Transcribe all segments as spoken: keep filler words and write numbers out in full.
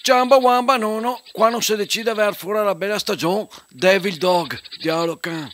Ciamba wamba, nono, qua no se decide a vear fora la bela stagion, Devil Dog, diavolo can.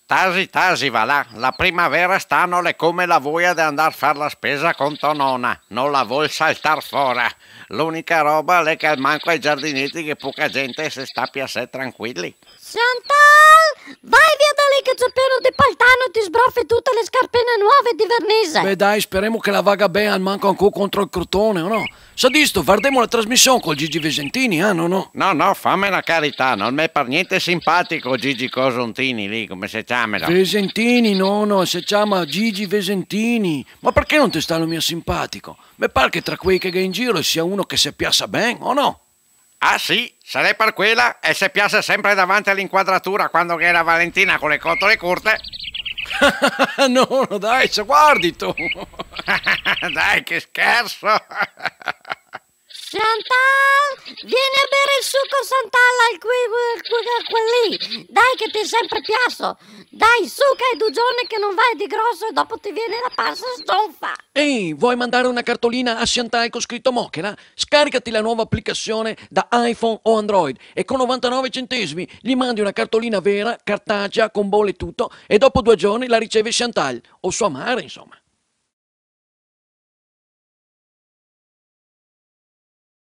Tasi, tasi, va là. La primavera st'ano l'è come la voia de andar far la spesa con to nona, no la vol saltar fora. L'unica roba l'è che almanco ai giardineti ghe poca gente e se sta piasè tranquili. Chantal, vai via da lì che c'è pieno di paltano e ti sbrofi tutte le scarpine nuove di vernice. Beh, dai, speremo che la vaga ben almanco ancò contro el crotone, o no? Sa disto, vardemo la trasmision col Gigi Vesentini, eh, no, no? No, no, fame na carità, no me par gnente simpatico Gigi Cosontini lì, come se ciamelo? Vesentini, no, no, se ciama Gigi Vesentini. Ma parché no te stalo mia simpatico? Me par che tra quei che gh'è in giro sia uno che se piasa ben, o no? Ah, sì? Se l'è par quela, el se piasa sempre davanti a l'inquadratura quando gh'è la Valentina co le cotole curte. No, no, dai, se guardito! Dai, che scherso! Chantal, vieni a bere il suco Chantal al qui, qui, qui, qui lì. Dai che ti è sempre piaso. Dai, su che è due giorni che non vai di grosso e dopo ti viene la panza stonfa. Ehi, vuoi mandare una cartolina a Chantal con scritto Mochela? Scaricati la nuova applicazione da iPhone o Android e con novantanove centesimi gli mandi una cartolina vera, cartacea, con bolle e tutto, e dopo due giorni la riceve Chantal, o sua madre, insomma.